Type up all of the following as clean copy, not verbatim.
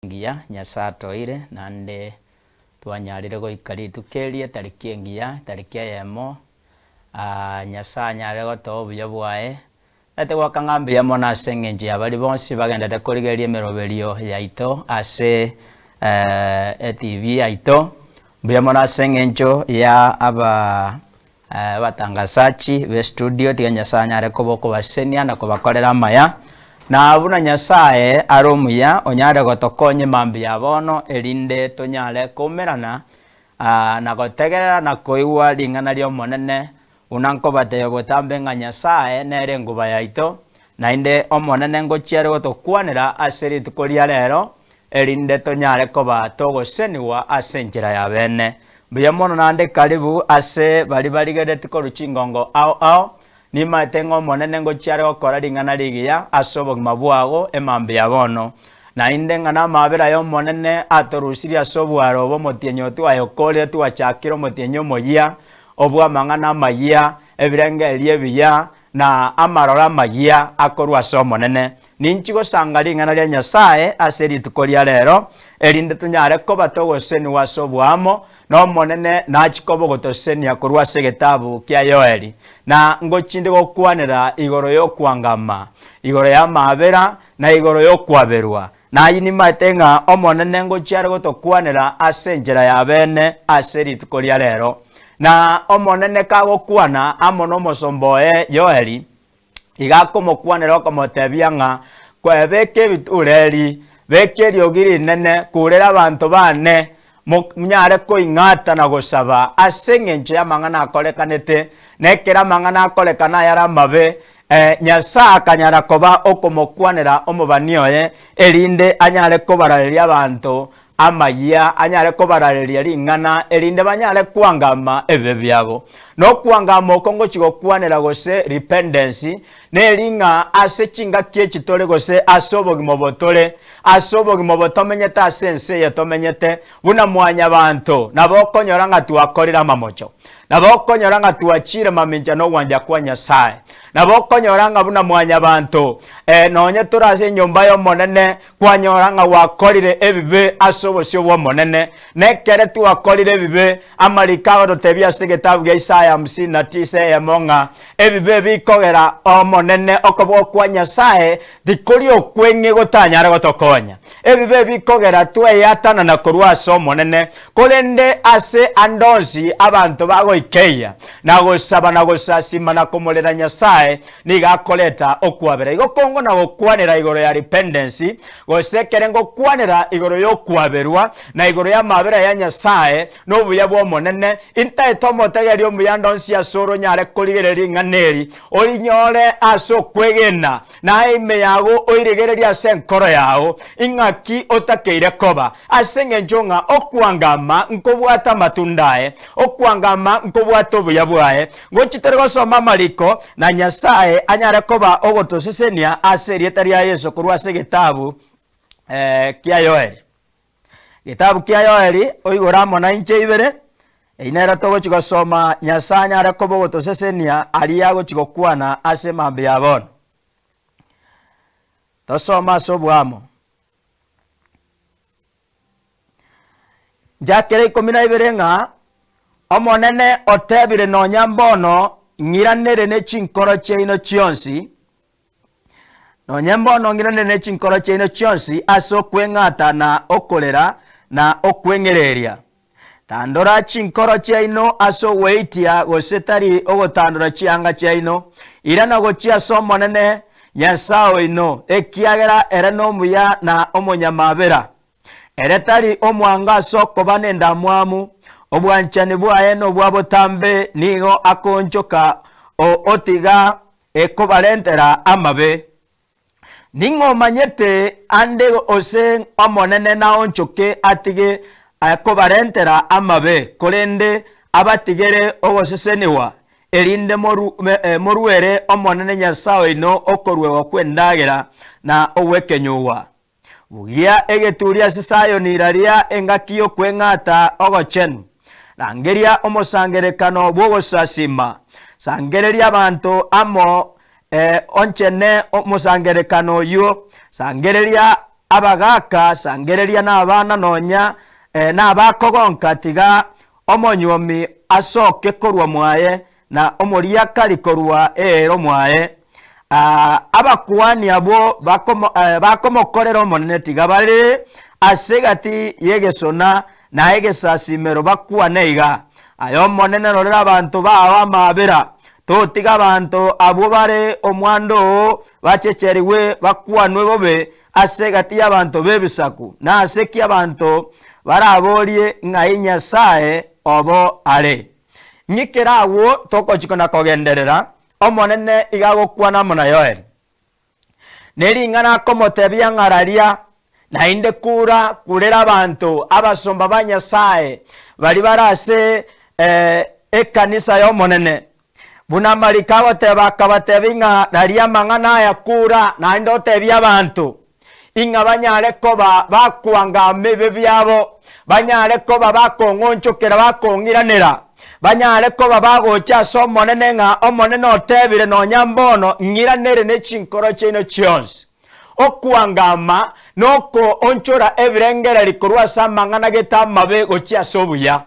Engiya Nyasae atoeire, naende twanyarire goika rituko eri etariki engiya, etariki eyemo, Nyasae anyare gotoa obuya bwaye. Tari goaka ng'a mbuya mono ase eng'encho ya baria bonsi bagenderete korigereria emeroberio yaito ase eTV yaito, mbuya mono ase eng'encho ya aba. Abatangasachi be studio, tiga Nyasae anyare koba okobasesenia na kobakorera amaya, na buna Nyasae are omuya onyare gotokonya emambia ya bono, erinde tonyare koumerana na gotegerera na koigwa ring'ana ri'Omonene, buna nkobatebia botambe ng'a Nyasae nere enguba yaito, naende Omonene ngochia are gotokwanera ase rituko ria rero, erinde tonyare koba togosenigwa ase enchera ya bene. Mbuya mono naende karibu ase baria barigereretie korwa chingongo ao ao, nimaete ng'a Omonene ngochia are gokora ring'ana rigiya ase obogima bwago emambia ya bono. Naende ng'a namaabera y'Omonene atorusirie ase obwaro obo omotienyi oo twayokorire twachakire omotienyi omoyia, obw'amang'ana amayia, ebirengererio ebiya, na amaroro amayia akorwa ase Omonene. Ninchi gosanga ring'ana ria Nyasae ase rituko ria rero, erinde tonyare koba togosenigwa ase oboamo, na Omonene nachie koba ogotosenia korwa ase egetabu kia Yoeli. Na ngochinde gokwanera igoro y'okwangama, igoro y'amaabera, na igoro y'okwaberwa. Na ayio nimaete ng'a Omonene ngochia are gotokwanera ase enchera ya bene ase rituko ria rero. Na Omonene kagokwana amo nomosomba oye Yoeli, iga akomokwanera okomotebia ng'a, Beka ebitureri, beka eriogi rinene, kurera abanto baane, monyare koing'ata na gosaba ase engencho y'amang'ana akorekanete, na ekero amang'ana akorekana ayare amabe, Nyasae akanyara koba okomokwanera omobani oye, erinde anyare kobarareria abanto amayia, anyare kobarareria ring'ana, erinde banyare kwangama ebibe biabo. Na okwangama oko ngochia gokwanera gose repentance, neri ng'a ase chingaki echi tore gose ase obogima obo tore, ase obogima obo tomenyete ase ense eye tomenyete, buna mwanyabanto, nabo okonyora ng'a twakorire amamocho. Nabo okonyora ng'a twachire mamincha nogwancha kwa Nyasae. Nabo okonyora ng'a buna mwanyabanto, eh, nonye tore ase enyomba y'Omonene, kwanyora ng'a gwakorire ebibe ase obosio bw'Omonene. Na ekere twakorire ebibe, amariko agototebia ase egetabu gia Isaya 59 eyemo ng'a ebibe bikogera Omonene okoboko kwa Nyasae tikori okweng'e gotanyare gotokonya. Ebibe bikogera tweatanana korwa ase Omonene, korende ase ande onsi abanto bagoikeyia, na gosaba na gosasima na komorera Nyasae, nigo akoreta okwabera. Igo kongo na gokwanera igoro ya repentance, gose ekere ngokwanera igoro y'okwaberwa, na igoro y'amabera ya Nyasae, na obuya bw'Omonene, intaete omotegereria omuya ande onsi asore onyare korigereria ring'ana eri, orinyore ase okwegena, na ime yago oirigererie ase enkoro yao, ing'aki otakeire koba, ase engencho ng'a okwangama nkobwate amatunda aye, okwangama nkobwate obuya bwaye. Ngochia tore gosoma amariko, na Nyasae anyare koba ogotosesenia ase erieta ria Yeso korwa ase egetabu kia Yoeli. Getabu kia Yoeli, oigore amo nainche ibere, eyio nero togochia gosoma Nyasae anyare koba ogotosesenia aria agochia gokwana ase mambia ya bono. Tosome ase oboamo. Nchakere ikomi na ibere ng'a Omonene otebire nonya mbono ng'iranere ne chinkoro chiaino chionsi, Nonye mbono ng'iranere ne chinkoro chiaino chionsi ase okweng'ata na okorera na okweng'ereria. Tandora chinkoro chiaino ase ogweitia gose tari ogotandora chianga chiaino. Irana gochia ase Omonene, Nyasae oino, ekiagera ere nomuya na omonyamabera. Ere tari omwango ase okoba nendamwamu, obwanchani bwaye nobwa botambe, nigo akoonchoka otiga ekobarentera amabe. Ning'o omanyete ande gose Omonene naonchoke atige kobarentera amabe, korende abatigere ogosesenigwa, erinde moruere Omonene Nyasae oino okoruegwa kw'endagera na ogw'ekenyugwa. Bugia egeturi ase Sayoni raria engaki y'okweng'ata ogochenu. Rangeria omosangererekano bw'ogosasiima, sangereria abanto amo, ee, onchene omosangererekano oyio, sangereria. Abagaaka, sangereria nabana nonya nabakogonka, tiga omonyuomi asoke korwa mwaye, na omoriakari korwa eero mwaye. Abakuani abwo bakomokorera Omonene tiga bare ase egati y'egesona na egesasimero bakwane iga, Aye Omonene rorera abanto bao amaabera, totiga abanto abwo bare omwando oo bachecherigwe bakwanwe bobe ase egati y'abanto b'ebisaku. Nase ki abanto baraborie ng'ai Nyasae obo are? Ng'ikere agwo togochika na kogenderera, Omonene iga agokwana amo na Yoeli. Ne ring'ana akomotebia ng'a raria, naende kura, kurera abanto, abasomba ba Nyasae, baria bare ase ekanisa y'Omonene. Buna amariko agoteba akabatebia ng'a raria amang'ana aya kura, naende otebie abanto, ing'a banyare koba bakoangama ebibe biabo, banyare koba bakong'onchokera bakong'iranera, banyare koba bagocha ase Omonene ng'a Omonene otebire nonya mbono ng'iranere ne chinkoro chiaino chionsi. Okoangama nokoonchora ebirengererio korwa ase amang'ana gete amabe gochia ase obuya.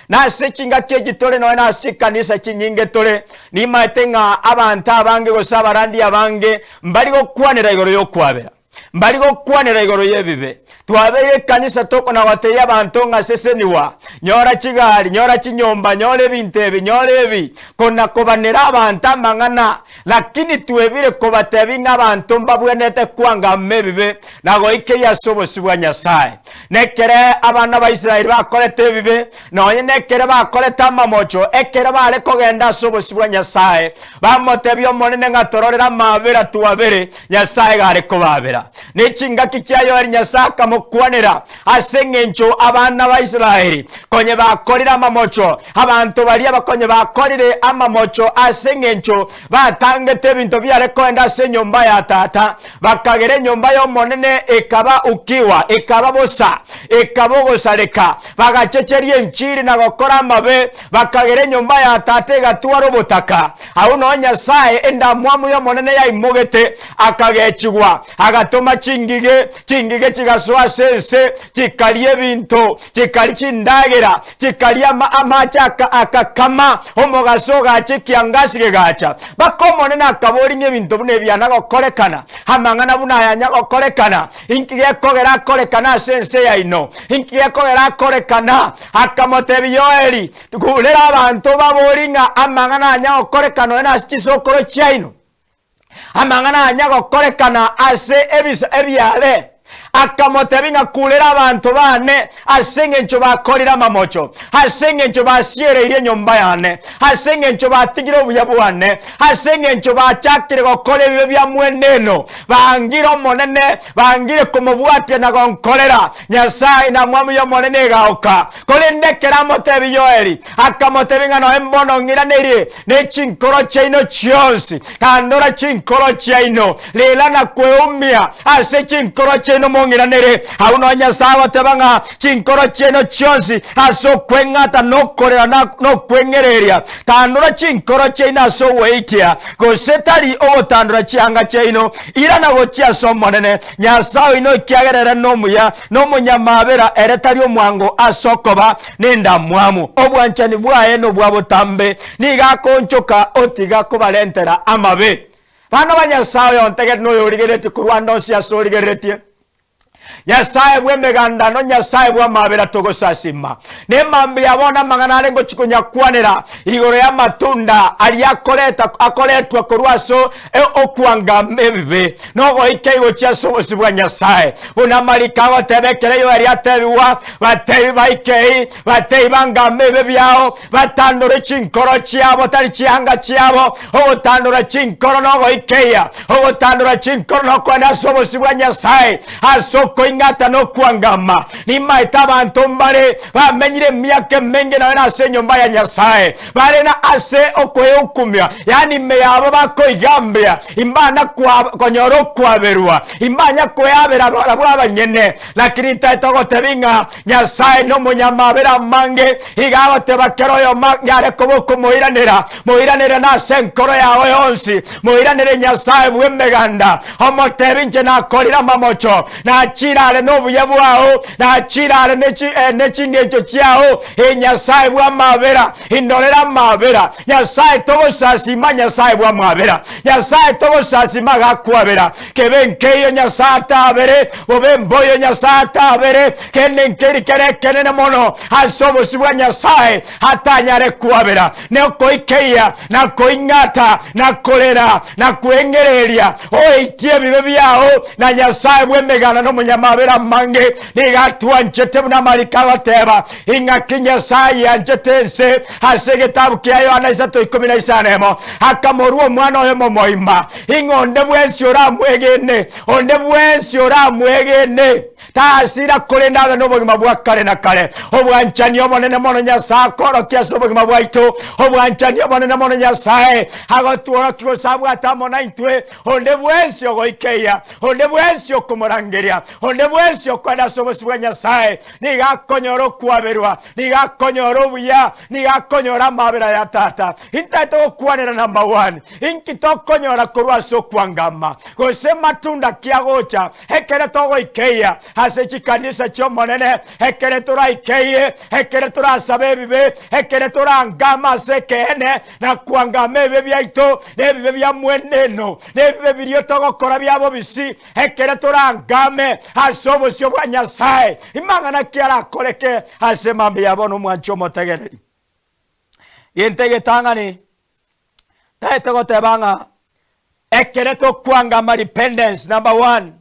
Na ase chingaki echi tore nonya na ase chikanisa chinyinge tore, nimaete ng'a abanto abange gose abarandi abange mbari gokwanera igoro y'okwabera, mbari gokwanera igoro y'ebibe. Twabeire ekanisa tokona gotebia abanto ng'a seseniwa, nyora chigari, nyora chinyomba, nyora ebinto ebi, nyora ebi, kona kobanera abanto amang'ana, lakini twebire kobatebia ng'a abanto mbabwenerete kwangama ebibe na goikeria ase obosio bwa Nyasae. Nekere abana ba Israeli bakorete ebibe, nonya nekere bakorete amamocho, ekero bare kogenda ase obosio bwa Nyasae, bamotebia Omonene ng'a tororere amaabera twabere, Nyasae iga are kobaabera. Ne chingaki chia Yoeli Nyasae akamokwanera ase engencho abana ba Israeli konye bakorire amamocho, abanto baria bakonye bakorire amamocho ase engencho batangete ebinto biare koenda ase enyomba ya tata, bakagera enyomba y'Omonene ekaba ukiwa, ekaba bosa, ekaba ogosareka, bagachecheria enchiri na gokora amabe, bakagera enyomba ya tata egatwara obotaka. Agwo noo Nyasae endamwamu y'Omonene yaimogete, akagechigwa, agatoma chingige, chingige chigasoa ase ense, chikaria ebinto, chikaria chindagera, chikaria amache akakama, omogaso ogacha ekiangasi kegacha. Mpaka Omonene akaboria ng'a ebinto buna ebi biana gokorekana, amang'ana buna aya anya gokorekana, inki gekogera akorekana ase ense yaino? Inki gekogera akorekana? Akamotebia Yoeli, Kurera abanto obaborie ng'a amang'ana anya gokorekana nonya nase chisokoro chiaino. Amang'ana anya gokorekana ase ebiare. Akamotebia ng'a kurera abanto baane ase engencho bakorire amamocho, ase engencho basiereirie enyomba yane, ase engencho batigire obuya bwane, ase engencho bachakire gokora ebibe bia mweneno, bangire Omonene, bangire komobwatia na gonkorera. Nyasae endamwamu y'Omonene egaoka. Korende ekero amotebia Yoeli, akamotebia ng'a noe mbono ng'iranerie ne chinkoro chiaino chionsi, tandora chinkoro chiaino, rera na kweumia ase chinkoro chiaino mong'iranere. Agwo nao Nyasae agoteba ng'a chinkoro chiaino chionsi ase okweng'ata na okorera na okweng'ereria, tandora chinkoro chiaino ase ogweitia, gose tari ogotandora chianga chiaino, irana gochia ase Omonene, Nyasae oino, ekiagera ere nomuya, Nomonyamaabera, ere tari omwango ase okoba nendamwamu. Obwanchani bwaye nobwa botambe, nigo akoonchoka otiga kobarentera amabe. Bana ba Nyasae oyontegerete na oyorigereretie korwa ande onsi ase origereretie. Nyasae bw'emeganda no Nyasae bw'amaabera togosasima. Nemambia bono amang'ana are ngochia konyakwanera igoro y'amatunda aria akoreta akoretwa korwa ase okwangama ebibe. Nogoika igochia ase obosio bwa Nyasae, buna amariko agoteba ekero Yoeli atebigwa, Batebi baikei, batebi bangame ebibe biao, batandore chinkoro chiabo, tari chianga chiabo. Ogotandora chinkoro nogoikeia, ogotandora chinkoro nokoenda ase obosio bwa Nyasae, ase okoing'ata na okwangama. Nimaete abanto mbare bamenyire emiaka emenge nonya nase enyomba ya Nyasae, bare na ase okweukumia, yaani ime yabo bakoigambia, imbana konyora okwaberwa, imbanya kweabera barabwo abanyene. Lakini ntaete gotebia ng'a Nyasae nomonyamabera amange, iga agoteba kera oyomo anyare koba okomoiranera, moiranere nase enkoro yao yonsi, moiranere Nyasae bw'emeganda, omotebi inche nakorire amamocho, nachire. Nachire are nobuya bwao, nachire are ne chingencho chiao, ee Nyasae bw'amabera, indorere amabera. Nyasae togosasima, Nyasae bw'amabera, Nyasae togosasima agakwabera. Kebe nkeiyo Nyasae atabere, bobe mboiyo Nyasae atabere, kende nkeri kere ekenene mono ase obosio bwa Nyasae atanyare kwabera. Nokoikeia, na koing'ata, na korera, na kweng'ereria, oeitie ebibe biao, na Nyasae bw'emeganda na omonyamabera amange nigo atwanchete buna amariko agoteba, Ing'aki Nyasae ayanchete ense, ase egetabu kia Yohana 3:15, akamorua Omwana oye omomoima, ing'a onde bwensi oramwegene, onde bwensi oramwegene, Tasira, korende abe nobogima bwa kare na kare. Obwanchani obonene mono Nyasae akorokia ase obogima bwaito, obwanchani obonene mono Nyasae agotworokia gose abwate amo naintwe, onde bwensi ogoikeia, onde bwensi okomorangeria, onde bwensi okoenda ase obosio bwa Nyasae, nigo akonyora okwaberwa, nigo akonyora obuya, nigo akonyora amabera ya Tata. Intaete gokwanera number one, inki tokonyora korwa ase okwangama, gose matunda ki agocha Ekero togoikeia ase chikanisa chi'Omonene, ekero toraikeie, ekero torasabe ebibe, ekero torangame ase ekeene na kwangama ebibe biaito, na ebibe bia mweneno, na ebibe biria togokora bia bobisi, ekero torangame ase obosio bwa Nyasae, imang'ana ki arakoreke ase mambia ya bono omwanchi omotegereri? Gento egetang'ani taete goteba ng'a ekere tokwangama repentance number one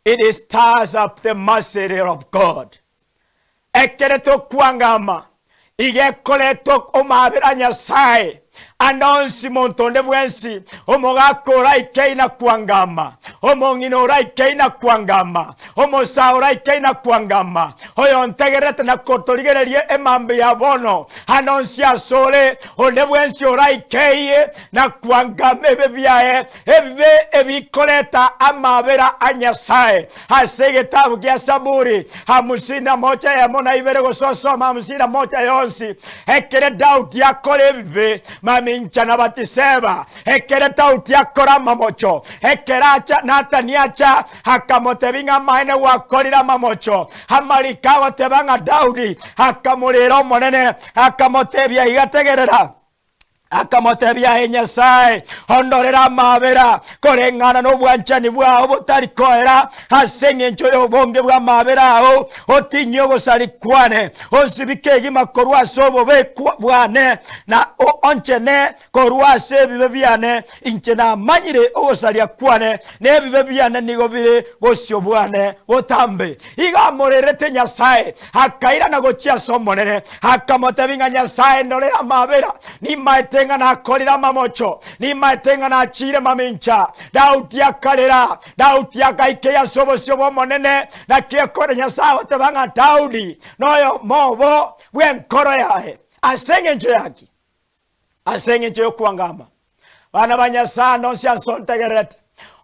it stirs up the mercy of God. Ekere tokwangama iga ekoreta omabera Nyasaye ande onsi monto onde bwensi omogaka oraikei na kwangama omong'ina oraikei na kwangama omosae oraikei na kwangama oyontegererete na kotorigereria emambia ya bono ande onsi asore onde bwensi oraikei na kwangama ebibe biaye, ebibe ebikoreta amabera a Nyasae. Ase egetabu gia Saburi hamusini na mocha eyemo na ibere gose osome hamusini na mocha yonsi, ekere Daudi akora ebibe mamincha na Batiseba, ekere Daudi akora amamocho, ekere acha Nathani acha akamotebia ng'a amaene gwakorire amamocho. Amariko agoteba ng'a Daudi akamorera Omonene akamotebia iga tegerera. Akamotebia, Aye Nyasae, ondorere amaabera koreng'ana nobwanchani bwao botari koera, ase engencho y'obonge bw'amaabera ao, otinyie ogosari kwane, onsibie kegima korwa ase obobe bwane, na onchene korwa ase ebibe biane. Inche namanyire ogosaria kwane, na ebibe biane nigo bire bosio bwane botambe. Igo amorerete Nyasae, akairana gochia ase Omonene, akamotebia ng'a Nyasae ndorere amabera, nimaete ng'a nakorire amamocho, nimaete ng'a nachiire mamincha. Daudi akarera, Daudi agaikeia ase obosio bw'Omonene, naki ekore Nyasae agoteba ng'a Daudi noyomo obo bw'enkoro yaye. Ase engencho yaki? Ase engencho y'okwangama. Bana ba Nyasae ande onsi ase ontegererete,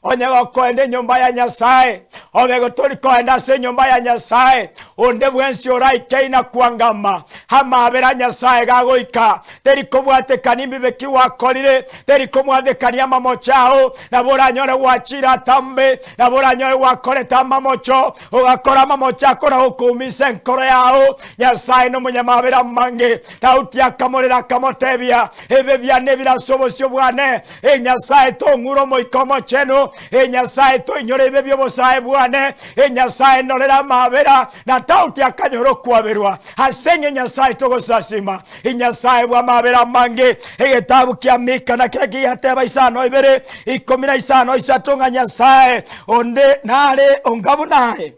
onye gokoenda enyomba ya Nyasae, obe gotori koenda ase enyomba ya Nyasae, onde bwensi oraike na kwangama, amaabera a Nyasae gagoika, teri kobwatekania mbibe ki gwakorire, teri komwatekania amamocho ao, nabo oranyore gwachire atambe, nabo oranyore gwakorete amamocho, ogakora amamocho akona gokoumisa enkoro yao. Nyasae nomonyamaabera amange. Daudi akamorera akamotebia, Ebibe biane ebire ase obosio bwane, E Nyasae, tong'ure Omoika Omochenu, E Nyasae, toinyore ebibe bi'obosae bwane, E Nyasae, ndorere amaabera. Na Daudi akanyora okwaberwa ase eng'e Nyasae togosasima, E Nyasae bw'amaabera amange. Egetabu kia Mika na keria kigateba isano ibere, ikomi na isano isato ng'a Nyasae onde nare onga buna aye.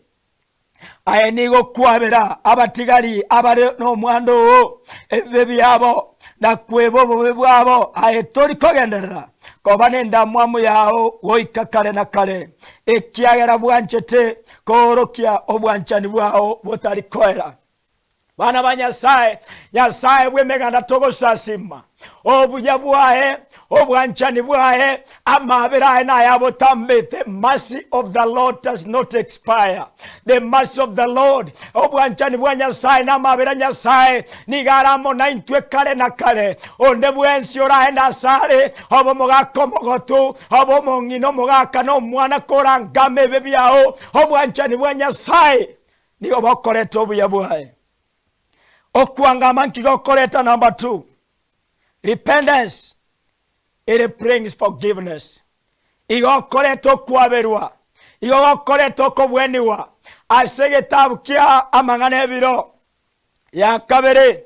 Aye nigo okwabera abatigari abare nomwando oo ebibe biabo, na kweba obobe bwabo. Aye tori kogenderera koba nendamwamu yao goika kare na kare, ekiagera bwanchete koorokia obwanchani bwao botari koera. Bana ba Nyasae, Nyasae bw'emeganda togosasima, obuya bwaye, obwanchani bwaye, amabera aye naye abotambe. The mercy of the Lord does not expire. The mercy of the Lord, obwanchani bwa Nyasae na amabera Nyasae nigo are amo naintwe kare na kare. Onde bwensi oraende asare, obe omogaka omogotu, obe omong'ina omogaka na omwana korangame ebibe biao, obwanchani bwa Nyasae Nigo bokoreta obuya bwaye. Okwangama nki gokoreta number 2 repentance it brings forgiveness igo okoreta okwaberwa igo gokoreta okobwenigwa ase egetabu kia amang'ana ebiro ya kabere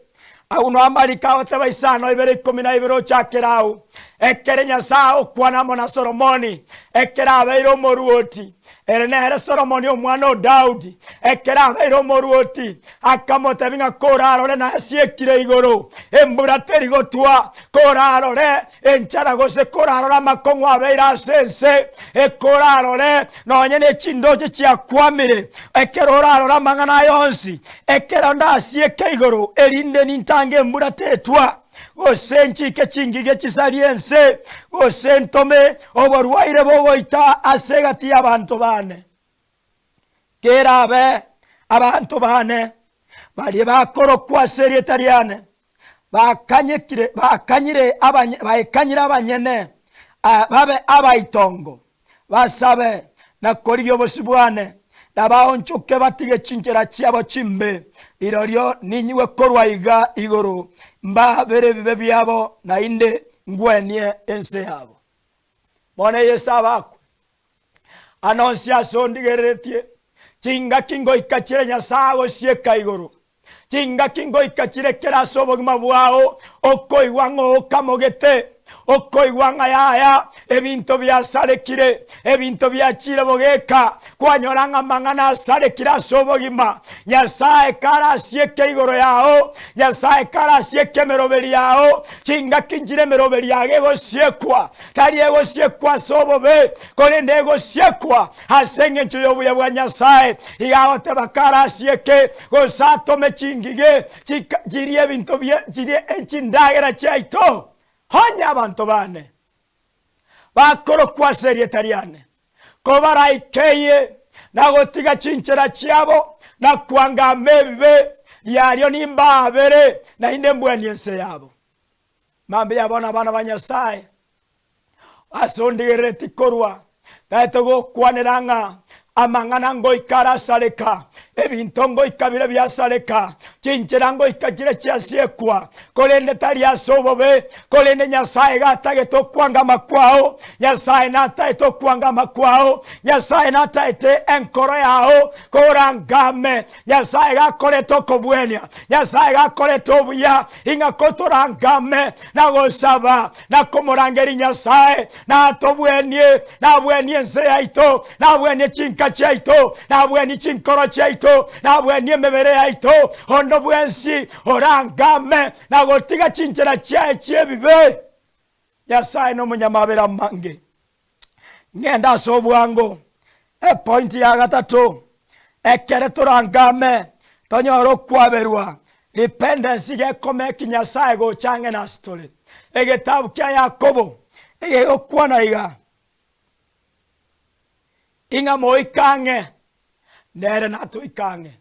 agwo no amariko agoteba isano ibere ikomi na ibere ochakere agwo ekere Nyasae okwana amo na Solomoni ekere abeire omoruoti Ere nere Solomoni omwana o Daudi, ekero abeire omoruoti, akamotebia ng'a korarore nasiekire igoro, embura teri gotwa, korarore enchara gose korarore amakong'u abeire ase ense, ekorarore nonye ne chindoche chiakwamire, ekero orarore amang'ana aya onsi, ekero ndasieke igoro, erinde nintange embura tetwa. gose nchike chingige chisarie ense, gose ntome oborwaire bogoita ase egati y'abanto baane. Kerabe abanto baane baria bakorokwa ase erieta riane bakanyekire bakanyire abanye baekanyire abanyene babe abaitongo, basabe na korigia obosio bwane, na baonchoke batige chinchera chiabo chimbe, rirorio ninyigwe korwa iga igoro, mbaabere ebibe biabo, naende ngwenie ense yabo. Bono Yeso abakwe, Anonsi ase ondigereretie, chingaki ngoika chire Nyasae agosieka igoro, Chingaki ngoika chire kera ase obogima bwao okoigwa ng'a okamogete, okoigwa ng'a yaya, ebinto biasarekire, ebinto biachire bogeka, kwanyora ng'a amang'ana asarekire ase obogima. Nyasae karasieke igoro yao, Nyasae karasieke emeroberi yao, chingaki nchire emeroberi yago egosiekwa, tari egosiekwa ase obobe, korende egosiekwa Ase engencho y'obuya bwa Nyasae, iga agoteba karasieke, gose atome chingige chirie ebinto chirie chindagera chiaito. Onye abanto bane bakorokwa ase erieta riane, kobaraikeyie na gotiga chinchera chiabo na kwangama ebibe, riario nimbaabere, naende mbwanie ense yabo. Mambia bono abana ba Nyasae, Ase ondigerereti korwa, taete gokwanera ng'a amang'ana ngoika arasareka, ebinto ngoika bire biasareka, chinchera ngoika chire chiasiekwa, korende tari ase obobe, korende Nyasae iga atagete okwangama kwao, Nyasae nataete okwangama kwao, Nyasae nataete enkoro yao korangame, Nyasae iga akorete okobwenia, Nyasae iga akorete obuya, ing'a kotorangame na gosaba na komorangeria Nyasae, natobwenie, nabwenie ense yaito, nabwenie chinka chiaito, nabwenie chinkoro chiaito, nabwenie emebere yaito, onde bwensi orangame na gotiga chinchera chiaye chi'ebibe. Nyasae nomonyamabera amange. Ngende ase obwango. Epointi ya gatato, ekere torangame tonyore okwaberwa, repentance iga ekomeki Nyasae gocha ang'e nase tore. Egetabu kia Yakobo egegokwana iga, ing'a moike ang'e, nere natoike ang'e.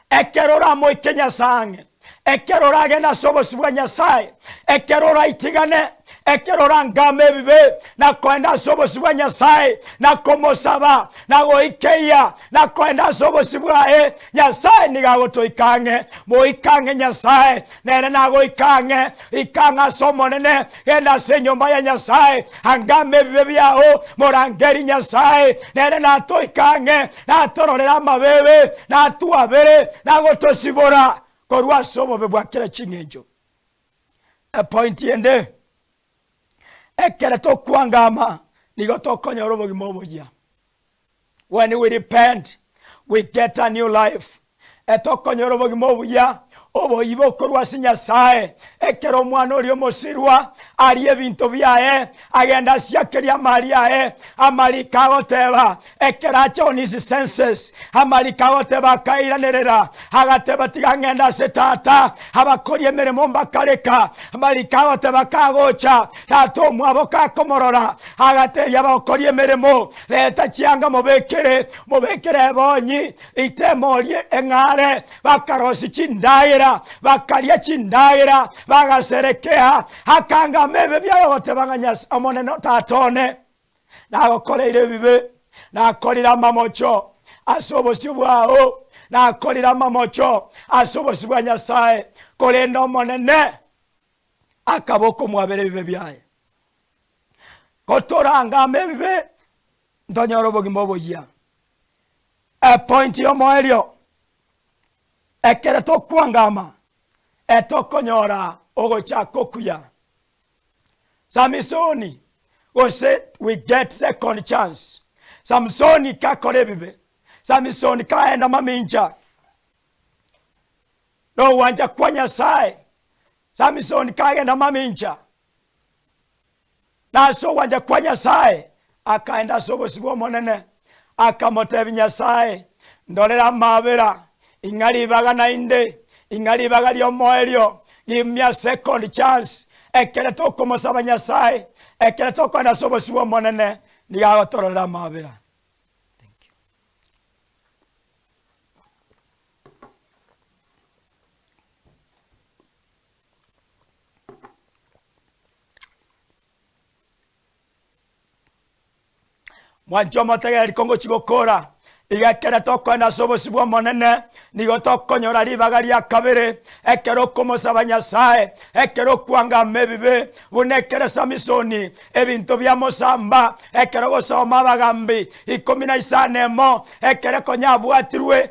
Ekero oramoike Nyasae ang'e, ekero oragende ase obosio bwa Nyasae, ekero oraitigane, ekero orangame ebibe na koenda ase obosio bwa Nyasae, na komosaba, na goikeyia, na koenda ase obosio bwaye, Nyasae nigo agotoika ang'e. Moike ang'e Nyasae, nere nagoika ang'e. Ika ang'e ase Omonene, genda ase enyomba ya Nyasae, angame ebibe biao, morangeri Nyasae, nere natoike ang'e. Natororere amabeebe, natwabere, nagotosibora korwa ase obobe bwa kera ching'encho. Epointi ende, ekere tokwangama nigo tokonyora obogima oboyia. When we repent, we get a new life. Etokonyora obogima obuya. Oboibo okorwa ase Nyasae, ekero omwana oria omosirwa aria ebinto biaye, agenda asiakerie amari aye, amariko agoteba, ekero acha on his senses, amariko agoteba akairanerera, agateba tiga ng'ende ase tata, abakori emeremo mbakareka, amariko agoteba kagocha, tata omwabo kakomorora, agatebia abakori emeremo, reta chianga mobekere, mobekere ebonyi, itemorie eng'are, Bakarosia chindagera, bakaria chindagera, bagaserekea. Akangama ebibe biaye ogoteba ng'a Nyasae Omonene tata one, nagokoreire ebibe, nakorire amamocho ase obosio bwao, nakorire amamocho ase obosio bwa Nyasae, korende Omonene akaba okomwabera ebibe biaye. Gotorangame ebibe, ntonyore obogima oboyia. Epoint y'omoerio, ekero tokwangama etokonyora ogochaka okuya. Samisoni gose we get second chance. Samsoni kakora ebibe, Samisoni kaenda mamincha nogwancha kwa Nyasaye, Samisoni kagenda mamincha Na ase ogwancha kwa Nyasae akaenda ase obosio bw'Omonene, akamotebia Nyasae, Ndorere amaabera, ing'a ribaga naende, ing'a ribaga ri'omoerio, give me a second chance. Ekero tokomosaba Nyasae, ekero tokoenda ase obosio bw'Omonene, nigo agotororera amaabera. Thank you. Mwanche omotegereri kongochi gokora, iga ekero tokoenda ase obosio bw'Omonene, nigo tokonyora ribaga ria kabere, ekero okomosaba Nyasae, ekero okwangama ebibe, buna ekero Samisoni ebinto biamosamba, ekero gosoma abagambi ikomi na isano emo, ekero konya abwatirwe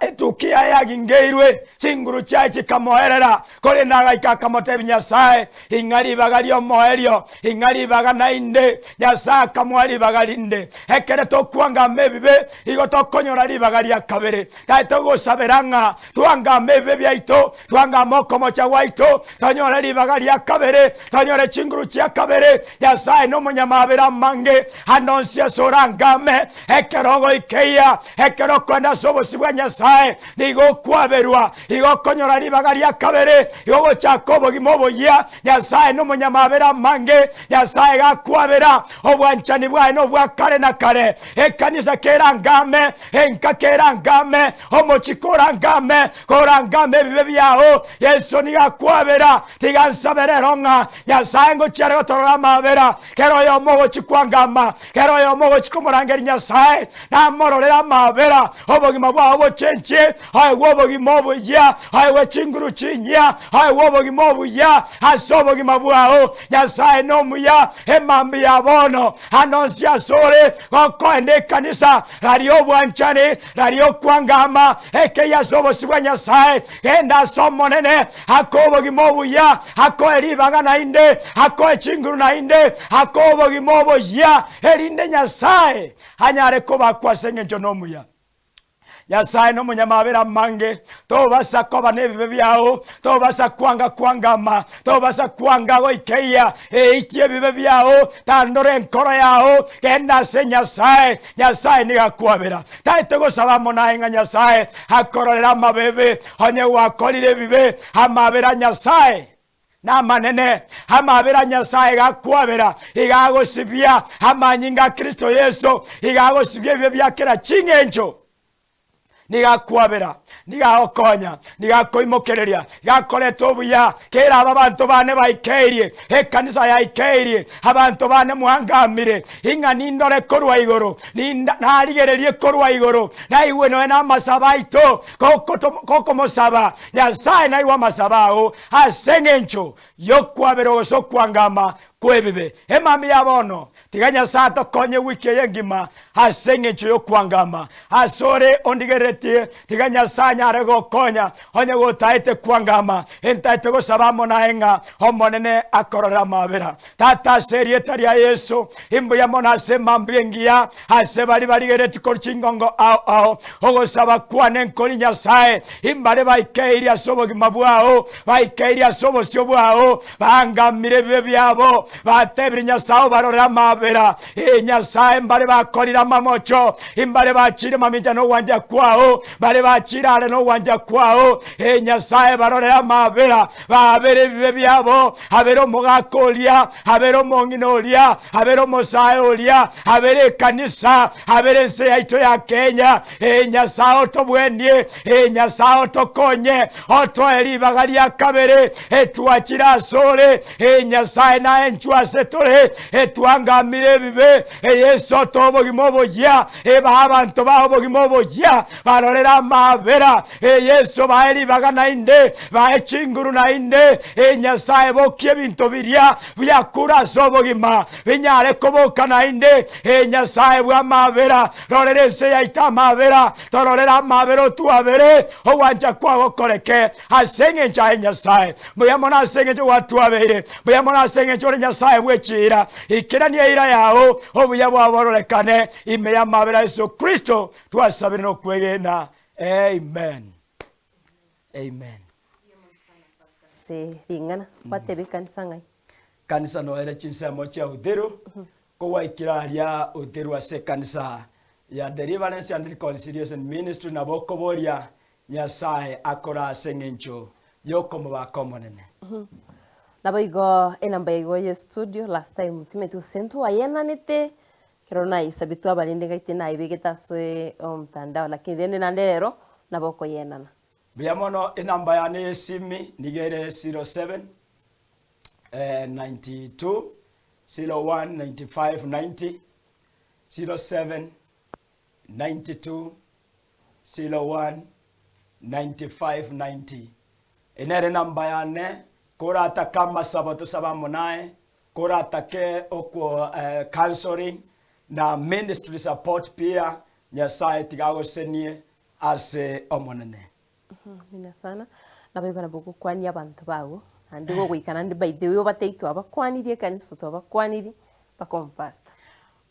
etuki yaye yagingeirwe, chinguru chiaye chikamoerera, Korende agaika akamotebia Nyasae, Ing'a ribaga ri'omoerio, ing'a ribaga naende. Nyasae akamoa ribaga rinde. Ekero tokwangama ebibe, igo tokonyora ribaga ria kabere. Naye togosabera ng'a twangame ebibe biaito, twangame okomocha gwaito, tonyore ribaga ria kabere, tonyore chinguru chia kabere. Nyasae nomonyamabera amange, ande onsi ase orangame, ekero ogoikeia, ekero okoenda ase obosio bwa Nyasae, nigo okwaberwa, igo okonyora ribaga ria kabere, igo ogochaka obogima oboyia. Nyasae nomonyamabera amange, Nyasae gakwabera, obwanchani bwaye nobwa kare na kare. Ekanisa kerangame, enka kerangame, omochie korangame, korangame ebibe biao, Yeso nigo akwabera. Tiga nsabe rero ng'a Nyasae ngochia are gotorora amabera, kera oyomo ogochia kwangama, kera oyomo ogochia komorangeria Nyasae, namororere amabera, obogima bwao bochenchie, Aegwe obogima obuya, aegwe chinguru chinyia, aegwe obogima obuya ase obogima bwao. Nyasae nomuya emambia ya bono, ande onsi asore gokoenda ekanisa, raria obwanchani, raria okwangama ekeyia ase obosio bwa Nyasae. Genda ase Omonene akoe obogima obuya, akoe ribaga naende, akoe chinguru naende, akoe obogima oboyia, erinde Nyasae anyare kobakwa ase engencho nomuya. Nyasae nomonyamabera amange, tobasa koba nebibe biao, tobasa kwanga kwangama, tobasa kwanga goikeia eitie ebibe biao, tandora enkoro yao, genda ase Nyasae, Nyasae nigo akwabera. Taete gosaba amo naye ng'a Nyasae akororere amabebe, onye gwakorire ebibe, amabera a Nyasae namanene. Amabera a Nyasae iga akwabera, iga agosibia amanyinga a Kristo Yeso, iga agosibia ebibe bia kera ching'encho. Nigo akwabera, nigo agokonya, nigo akoimokereria, iga akoreta obuya. Kera aba abanto bane baikeirie, ekanisa yaikeirie, abanto bane mwangamire, ing'a nindore korwa igoro, ninda narigererie korwa igoro, naigwe nonya namasabo aito, gokomosaba Nyasae naigwe amasabo ao ase engencho y'okwaberwa gose okwangama kw'ebibe. Emambia ya bono. Tiga Nyasae atokonye ewiki eye engima ase engencho y'okwangama asore ondigereretie. Tiga Nyasae anyare gokonya onye gotaete kwangama, intaete gosaba amo naye ng'a Omonene akorore amabera. Tata, ase erieta ria Yeso, imbuya mono ase emambia engiya ase baria barigereretie korwa chingongo ao ao. Ogosaba kwane nkori Nyasae, imbare baikeirie ase obogima bwao, baikeirie ase obosio bwao, baangamire ebibe biabo, batebirie Nyasae obarore amabera. Ee Nyasae, mbare bakorire amamocho, imbare bachire mamincha nogwancha kwao, bare bachire are nogwancha kwao. Ee Nyasae, barore amabera, Baabere ebibe biabo, abere omogaka oria, abere omong'ina oria, abere omosae oria, abere ekanisa, abere ense yaito ya Kenya. Ee Nyasae otobwenie, ee Nyasae otokonye, otoe ribaga ria kabere, etwachire asore, ee Nyasae naye nchwe ase tore, etwangamire ebibe, ee Yeso otoe obogima oboyia, ee bae abanto bao obogima oboyia, barorere amaabera, Ee Yeso, bae ribaga naende, bae chinguru naende. Ee Nyasae, bokia ebinto biria biakure ase obogima, binyare koboka naende. Ee Nyasae bw'amaabera, rorera ense yaito amaabera, tororere amaabera otwabere, ogwancha kwao gokoreke ase engencho aye Nyasae. Mbuya mono ase engencho gwatwabeire, mbuya mono ase engencho ore Nyasae bwe chiira. Ikerania eira yao, obuya bwao bororekane ime y'amaabera a Yeso Kristo, twasabire nokwegena. Amen. Amen. Ase ring'ana gwateba ekanisa ng'ai? Kanisa noere chinsemo chia Uthiru, kogwaikire aria Uthiru ase ekanisa ya Deliverance and Reconciliation Ministry nabo okoboria Nyasae akore ase eng'encho yokomobaka Omonene. Naboigo enamba yaigo ye studio last time timanyeti gose ntwayenanete Ekero naisabetwe abarende ngaite naibegete ase omtandao, lakini rende naende rero nabo okoyenana. Mbuya mono enamba yane y'esimi nigo ere 07 92 01 95 90, 07 92 01 95 90. Eye nere enamba yane, koratake amasabo tosabe amo naye, Koratake okwo counseling na ministry support pia Nyasaye tiga agosenie ase Omonene. Amina sana. Naboigo nabo ogokwania abanto bago, naende gogoika naende by the way obatebie twabakwanirie ekanisa twabakwanirie mpaka omopastor.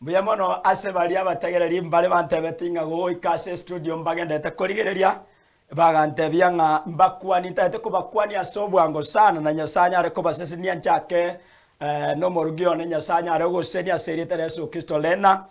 Mbuya mono ase baria abategereri mbare bantebeti ng'a goika ase estudio mbagenderete korigereria, bagantebia ng'a mbakwanie, ntagete kobakwania ase obwango sana na Nyasae anyare kobasesenia nchake nomorugi one Nyasae anyare gosesenia ase erieta ria Yeso Kristo Lena,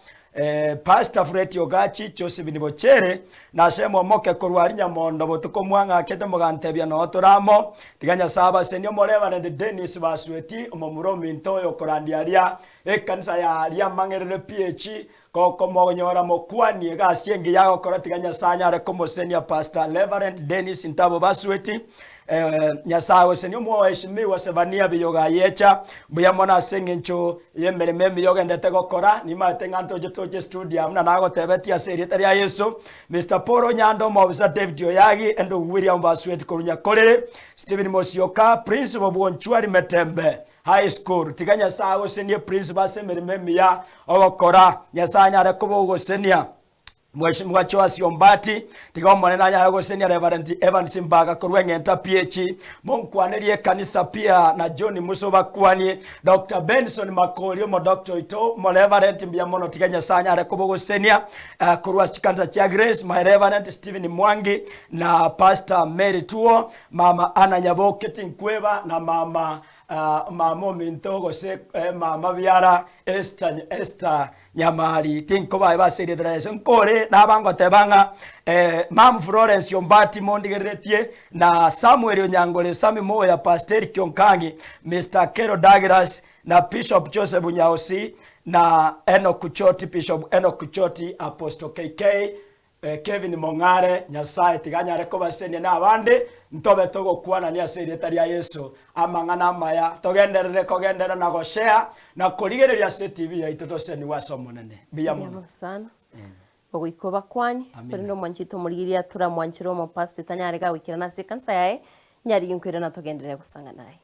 Pastor Fred Ogachi, Josephine Bochere, na ase momoke korwa aria Nyamondo botuko mwang'akete mogantebia noo tore amo, tiga Nyasae abasenie omoreverend Dennis Basweti, omomura ominto oyo okorandia aria Ekanisa ya riamang'erere PH, Gokomonyora mokwanie egasi engiya agokora tiga Nyasae anyare komosenia Pastor Reverend Dennis Ntabo Basweti eh, Nyasae agosenie Omwoeshimiwa Sevania Biyoga Ayecha mbuya mono ase eng'encho y'emeremo emiya ogendete gokora nimaete ng'a ntoche toche studio buna nagotebetie ase erieta ria Yeso Mister Paul Onyando Omobisa David Oyagi Endugu William Basweti korwa Nyakorere Stephen Mosioka Principal Bwonchwari Metembe High School, tiga Nyasae agosenie principal ase emeremo emiya ogokora. Nyasae anyare koba ogosenia Mheshimiwa Joash Ombati, tiga Omonene anyare gosenia Reverend Evans Mbaga korwa Eng'enta PH, monkwanerie ekanisa pia na John Musa obakwanie, Doctor Benson Makori omodoctor oito, omoreverend mbuya mono tiga Nyasae anyare koba ogosenia eh, korwa ase chikanisa chia Grace, my Reverend Stephen Mwangi na Pastor Mary Tuo, Mama Anna Nyaboke tinkweba na mama mama ominto gose mama biara Esther Esther Nyamari tinkobaeba ase erieta ria Yeso. Nkore naba ngoteba ng'a Mum Florence Ombati mondigereretie na Samuel Onyangore Sammy Moya Pastor Eric Onkangi Mister Kero Douglas na Bishop Joseph Nyaosi na Enock Choti Bishop Enock Choti Apostle KK Kevin Mong'are, Nyasae tiga anyare kobasenia na abande, ntobe togokwanania ase erieta ria Yeso amang'ana amaya, togenderere kogenderera na goshare na korigereria ase TV yaito tosenigwe ase Omonene. Mbuya Mbuya mono. mono sana. Ogoika obakwani, Amina. korende omwanchi oito omorigereria toramwanchera omopastor tanyare gagoikerana ase ekanisa yaye, nyarige nkoirana togenderere gosang'ana aye.